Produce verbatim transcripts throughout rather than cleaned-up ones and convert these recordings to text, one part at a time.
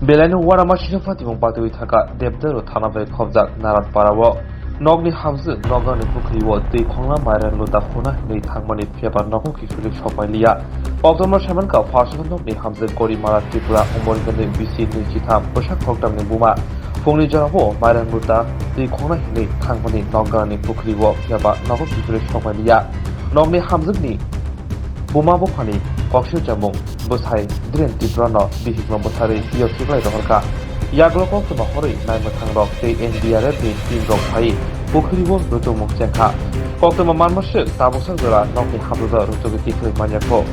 Belaino uanama sino phatibung batwi thangkha Debdaru thana bai khobjak Naratpara o. Nokni hamjwk nokni pukhri o twi khongna mairang luta khuna hinwi thangmani phiyaba nogo kiphilwi sokpai liya. Koktwma saimankha pharsano nokni hamjwk Gorimara Tripura Umorgani bisi nwi chitham bwsak khoktamni buma. Phungni jorao mairang luta twi khongna hinwi thangmani nokni pukhri o phiyaba nogo kiphilwi sokpai liya. Nokni hamjwkni buma buphani koksil chamung bwsai Dhiren Tripura no bihikno bwtharwi yok siklai rohorkha. Yagulo koktwma horwi naimwthang rok tei N D R F ni team rok phai pukhri o rwchukmung chengkha. Koktwma manma swk tabuksak jora nokni hamjwk o rwchugwi kiphilwi manya kho.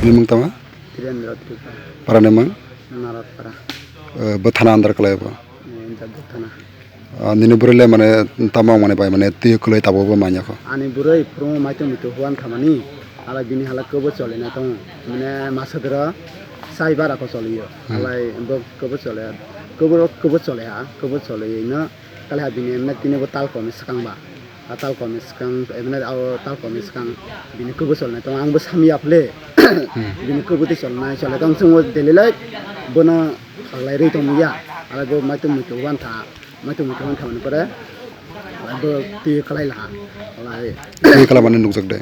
Nimung tama? Dhirendra Tripura. Para nimung? Naratpara. Eh, bo thana under kalai bo? Eh, Jagdap thana. Ah, nini bwrwi le mane tamo mane bai mane twi kwlwi tabuk bo manya kho. Ani bwrwi phuru maitu muitu huan thamani, hala bini hala kwbo choli na tongo. Mane masa dwra sai bara kho choli yo. Hmm. Halai bo kwbo chole, kwbo, kwbo chole ha, kwbo choli no kali ha bini emne tini bo tal komi swkang ba. A tal komi swkang, emne o tal komi swkang bini kwbo choli na tongo. Ang bo sami ya phale. Hmm. Bini kwbo twi choli na chole tong chungo daily life bono khalai rwi tong ya. Hala bo maitu muitu huan tha. Maitu muitu thamani pore, bo twi kwlai laha. Lai. Twi kwlai mani nukjak de.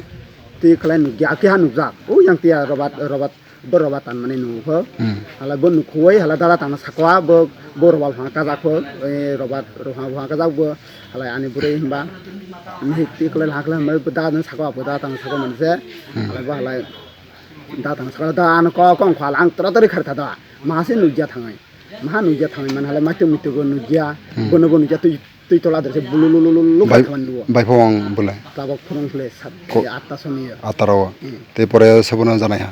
Twi kwlai nukya, akhe ha nukjak. O yang tiya robat, robat, bo robat tanmani nukho. Hmm. Hala bo nukhuwi, hala dada tangna sakwa, bo, bo robat phang kajak kho. E robat, robat phang kajak bo. Hala ani bwrwi himba. Ni twi kwlai laha kwlai himba, bo dada sakwa, bo dada tangna sakwa manse. Hmm. Hala bo hala dada tangna sakwa, da ano ko, kong khwal, ang tora tori khar thada. Mahase nukya thangai. Maha nukya thangwi man halai maitu muitu bo nukya, hmm, bono bo nukya twi, twi tola dre se bulu lu lu lu lu bai-, kha thangwi nugo. Bai phawang bwlai. Tabok phwrwng khle sat, ko-, atta soniya. Atta rao. Hmm. Te pore sobono janai ha.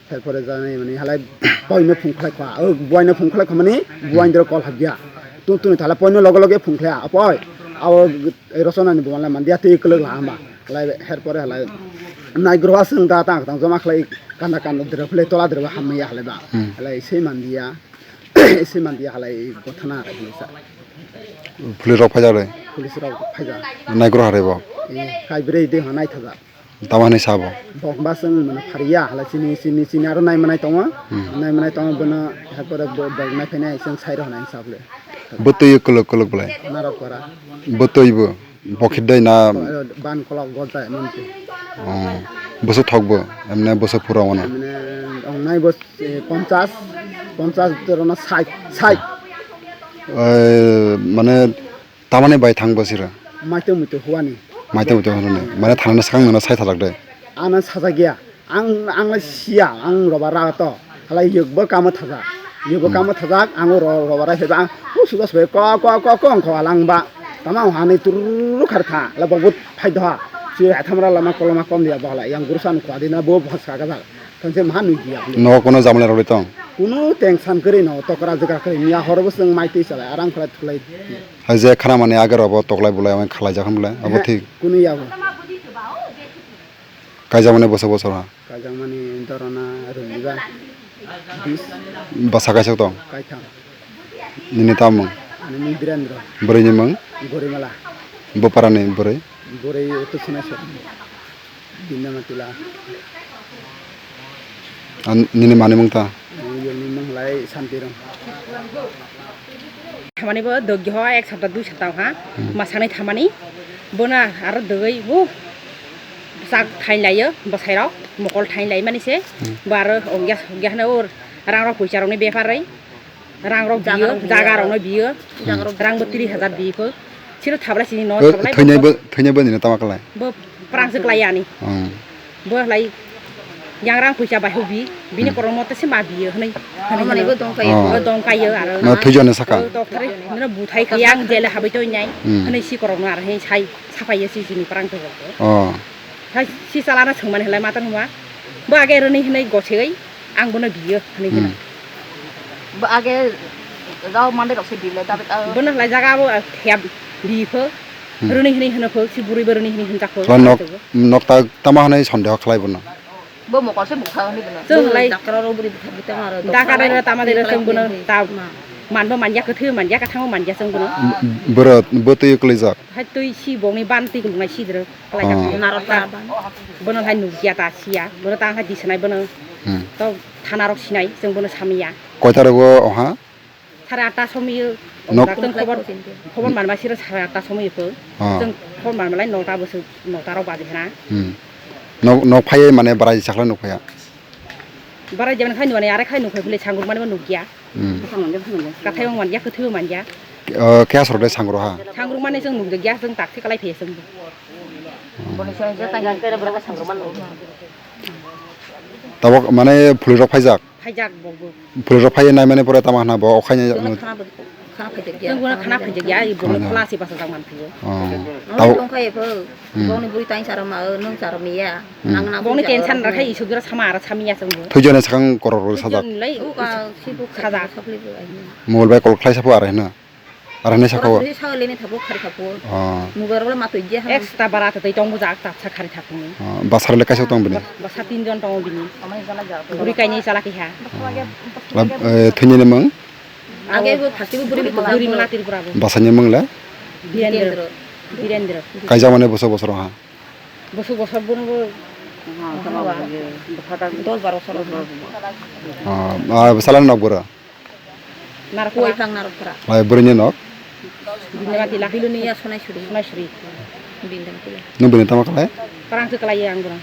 Te pore janai mani halai boino phung khlai kha. O boino phung khlai kha mani, hmm, boino dro kol habya. Tun tun thala boino loge loge phung khlai apoi. Abo rosonani bo manla mandia tei kwlwk la hama. Halai her pore halai naigroha swng da tang tang joma khlai kanda kanda dre phle tola dre hamya halai ba. Hmm. Halai se mandia. Ese mandia halai gothana hinwi sa. Police rok phaijak le? Police rok phaijak. Naigroha rebo? Eh, kaibrwi de hanai thajak. Tamo hinwi sabo? Bok ba chwng mano phariya halai chini, chini, chini aro nai manai tongo. Hmm. Nai manai tongo bono, hakore bo, bok nai phainai chwng sai rw hanai sable. Bo twi kwlwk kwlwk bwlai? Narok para. Bo twi bo? Bokhit dai na? Ban kolok gol tai manti. Oh. Bwswk thok bo? Emne bwswk phura wano? Emne wngnai bo, eh, ponchas, ponchas torona sait, sait. Eh, mane tamani bai thang bo sira? Maitwi muitwi huani. Maitwi muitwi huani. Mane thana swkang nana sai thajak de? Ano sajak ya. Ang, ang le siya, ang roba ra to. Halai yokbo kamo thajak. Yokbo, hmm, kamo thajak, ang ro-, roba ra heba. Ang, o suda sube ko, ko, ko, ko, ang ko alang ba. Tama ang hani turu khar tha. La bo but phai doha. Si athamra lama koloma kom dia ba halai. Yang guru san ko adina bo bhas ka gajak. Tang se maha nui dia. No kono jamla roi tong? Kono tension kri no, tokra jaga kri. Miya hor bo seng mai tei salai. Arang khlai thulai. Hai je khana mani age robo toklai bulai ang khlai jak ham bulai. Abo, ehe, thik. Kono ya bo. Kaijakmani bwswk bwswk ha? Kaijakmani dorona rwngba bis. Bwsa kaisa tong? Kaitham. Nini tamo mung? Ani mung Birendra. Bwrwi ni mung? Gorimala. Bwpara ni bwrwi? Bwrwi Uttor Sonaiswar. Bindamati la. An-, nini mani mung ta? Ani yoni mung la. Santiram. Thamani bo dogyo ho ek sapta dui sapta ha. Hmm. Masani thamani bona aro dogoi bu sak thain layo bosai rok mokol thain lai mani se. Hmm. Bo aro ongya ongya hana ur rang rok puisa rok ni bepar rai. Rang rok biyo, jaga rok no biyo. Jaga rok rang bo tiri hajar biyo. Siro thablai sini no thablai. Thwinai bo, thwinai bo nini tama kalai. Bo prang se klai ani. Hmm. Bo lai yang rang puisa bai hobi, bini kormo te se ma biyo hwnwi. Hwnwi mani bo dong kayo. Oh. Bo dong kayo aro. No thwijone saka. Bo tok thari, no buthai khe yang jele habai toi nai. Hmm. Hwnwi si korokno aro hwnwi sai sapai ye si sini prang se. Oh. Hai si chalana sungmani hlai matan huma. Bo age rwnwi hwnwi gosegoi. Ang bono biyo, hwnwi hwno. Hmm. Bo age rao mandirok se bile, dabe ta- Bono lai jaga abo, ah, thep bi pho. Hmm. Rwni hwnwi hwno pho, si bwrwi bo rwni hwnwi hwnjak pho. Bo nok, nok ta tama hwnwi sondeho khlai bono. Bo mokol se bukha hwnwi bono. Chwng lai. Bo dakra rok bwrwi bukha bukha ma rok. Dakra rok tama dero chwng bono ta manbo manja, kwthwi manja, kwthango manja chwng bono. Bwrwi bo twi kwlaijak. Hai twi si bongni ban twi kwlwngnai sidro. Kwlaijak. Oh. Narok ta ban. Bono hai nukya ta siya. Bono ta hai disanai bono. Hmm. To thana rok sinai, chwng bono samiya. Koita rogo oha? Sare atta somoi. Nok. Chwng khobor, khobor manma siro sare atta somoi pho. Oh. Chwng khobor manma lai nota bwswk, nota rok baji hana. Hmm. Nok, nok phaiye mane barai sakla nuk phaiya. Barai jemani khai nukani, are khai nukphai phile sangruk mani bo nukya. Hmm. Kathai bo manya, kwthwi bo manya. Oh, khe aswk de sangruk ha? Sangruk mani chwng nukjakya, chwng taksi kalai phaiya chwng bo. Tabok mane phulirok phaijak? Phaijak bo bo. Phulirok phaiya nai mane pore tama hana bo okhai nai. Khana phaijak ya. Chwng bono khana phaijak ya, i bono khana. Khwla se basa jang man phaiyo. Oh. Tabok tongkhai pho. Hmm. Bongni bwrwi tang charo ma, nwng charo miya. Hmm. Nang na bongni tension rakha isuk jora sama ara samiya chwng bo. Thwijone sakang korok rok sajak. Thwijone lai, o ka sibu sajak. Mobile bai call khlai sapo ara hino. Ara hino sako. Ora sa leni thapo khari thapo. Oh. Mobile rok ma twi je ha. Extra bara twi tong bujak ta sa khari thapo ni. Oh, basar le kaisa tong bini. Basa tin jon tongo bini. Bwrwi kainwi chala kiha. Oh. Lab, eh, thwijone mang? Age bo thasi bo bwrwi bwrwi mala Tripura bo. Basani mang le? Birendra. Birendra. Kaijak mane boso bosor ha? Bosok bosok bono bo dos baro bosor. Ah, ah, bwsala nok bwrwi? Narok. Kuwai phang narok bwrwi. Lai bwrwini nok? Bini mati la. Biluni ya Sonaisuri. Sonaisuri. Bini tang kula. Nung bini tama kalai? Parang se kalai ang bwrwi.